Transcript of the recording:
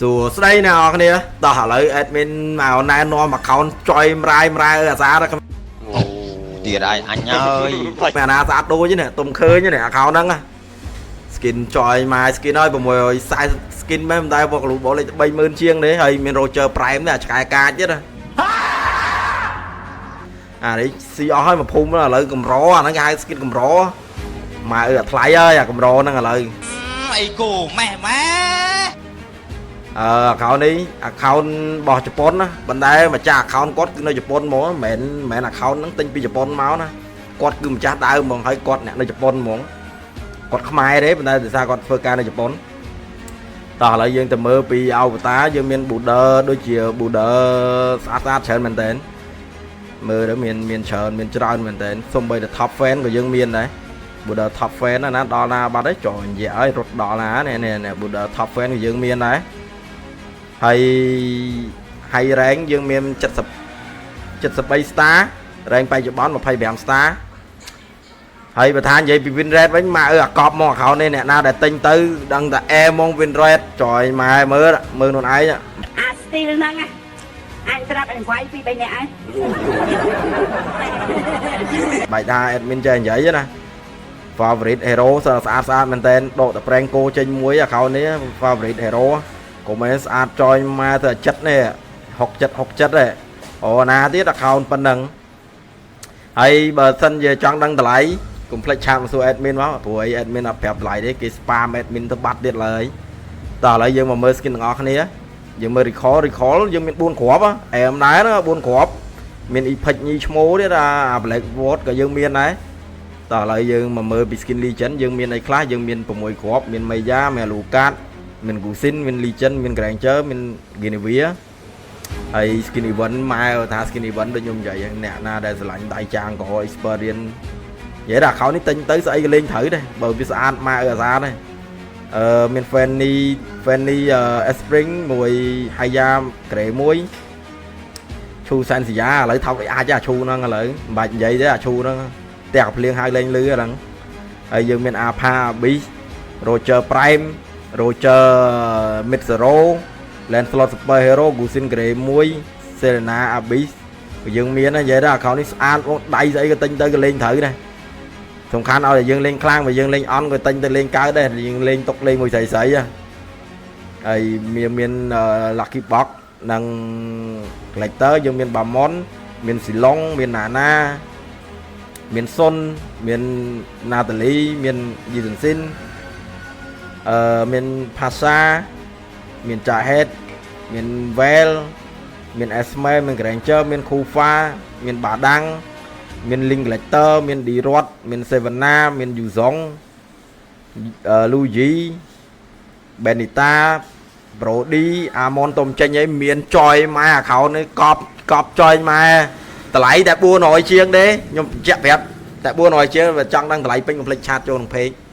សួស្តីអ្នកនរគ្នាតោះឥឡូវ admin មកណែនាំ account ចុយម្រាយម្រាយអើអាសាដល់គ្ អូទៀតហើយអញហើយ មានអាណាស្អាតដូចនេះទុំឃើញនេះ account ហ្នឹង skin ចុយម៉ែ skin ហើយ640 skin មែនមិនដែរពួក global លេខ30000ជាងទេហើយមាន Roger Prime ទេអាឆ្កែកាចទៀតណាអានេះស៊ីអស់ហើយមួយភូមិឥឡូវកម្រអាហ្នឹងគេហៅ skin កម្រម៉ែអើអាថ្លៃហើយអាកម្រហ្នឹងឥឡូវ អីគោម៉ែម៉ែ អឺ account នេះ account របស់ជប៉ុនណាប៉ុន្តែម្ចាស់ account គាត់គឺនៅជប៉ុនហ្មងមិនមែនមិនមែន account ហ្នឹងទិញពីជប៉ុនមកណាគាត់គឺម្ចាស់ដើមហ្មងហើយគាត់អ្នកនៅជប៉ុនហ្មងគាត់ខ្មែរទេប៉ុន្តែដោយសារគាត់ធ្វើការនៅជប៉ុនតោះឥឡូវយើងទៅមើលពី avatar យើងមាន border ដូចជា border ស្អាតស្អាតច្រើនមែនតើមើលទៅមានមានច្រើនមានច្រើនមែនតើសំបីតែ top fan ក៏យើងមានដែរ border top fan ណាដល់ណាបាត់ហើយចោះនិយាយឲ្យរត់ដល់ណានេះនេះ border top fan ក៏យើងមានដែរ ហើយ high rank យើងមាន70 73 star rank បច្ចុប្បន្ន25 star ហើយបើថានិយាយពី win rate វិញម៉ាអើអាកប់មក account នេះអ្នកណាដែលទិញទៅដឹងតែអែហ្មង win rate ចយម៉ែមើលមើលខ្លួនឯង អា style ហ្នឹងណាអញត្រាប់អញវាយពីរបីនាក់ហើយ បាច់ថា admin ចេះនិយាយណា favorite hero ស្អាតស្អាតមែនតើដកតែប្រេងគោចេញមួយ account នេះ favorite hero កុំឯងស្អាតចយម៉ែទៅចិត្តនេះ67 67ទេអូណាទៀត account ប៉ុណ្ណឹងហើយបើសិនជាចង់ដឹងតម្លៃកុំភ្លេច chat មកសួរ admin មកព្រោះអី admin អត់ប្រាប់តម្លៃទេគេ spam admin ទៅបាត់ទៀតឡើយតោះឥឡូវយើងមកមើល skin ទាំងអស់គ្នាយើងមើល recall recall យើងមាន4គ្រាប់អែមដែរណា4គ្រាប់មាន epic ញីឈ្មោះទៀតអា black word ក៏យើងមានដែរតោះឥឡូវយើងមកមើលពី skin legend យើងមានអីខ្លះយើងមាន6គ្រាប់មាន Maya មាន Alucard មាន Gusion មាន Legend មាន Granger មាន Guinevere ហើយ skin event ម៉ែថា skin event ដូចខ្ញុំនិយាយហ្នឹងអ្នកណាដែលស្រឡាញ់ដៃចាងក៏ experience និយាយថា account នេះទិញទៅស្អីក៏លេងត្រូវដែរបើវាស្អាតម៉ែអើអាសាដែរអឺមាន Fanny Fanny Spring មួយ Haya Grey មួយឈូសែនសយ៉ាឥឡូវថោកអាចអាឈូហ្នឹងឥឡូវមិនបាច់និយាយទេអាឈូហ្នឹងផ្ទះភ្លៀងហើយលេងលឺហ្នឹងហើយយើងមាន Alpha Abyss Roger Prime Roger Mid Zero Lancelot Super Hero Gusion Grey 1 Selena Abyss យើងមានណានិយាយទៅ account នេះស្អាតមកដៃស្អីក៏ទិញទៅក៏លេងត្រូវដែរសំខាន់ឲ្យតែយើងលេងខ្លាំងបើយើងលេងអន់ក៏ទិញទៅលេងកើតដែរយើងលេងតុកលេងមួយស្រីស្រីហើយមានមាន Lucky Box និង Collector យើងមាន Bamon មានស៊ីឡុងមានណាណាមានសុនមានណាតាលីមានយីសិនស៊ីនអឺមានផាសាមានចាហេតមានវ៉ែលមានអេស្មេមាន Granger មានខូហ្វាមានបាដាំងមាន Link Collector មានឌីរតមានសេវណាមានយូសុងអឺលូយីបេនីតាប្រូឌីអាម៉ុនតុំចេញអីមានចយម៉ែ account នេះកប់កប់ចយម៉ែតម្លៃតែ400ជាងទេខ្ញុំបញ្ជាក់ប្រាប់តែ400ជាងបើចង់ដឹងតម្លៃពេញកុំភ្លេច chat ចូលក្នុង page។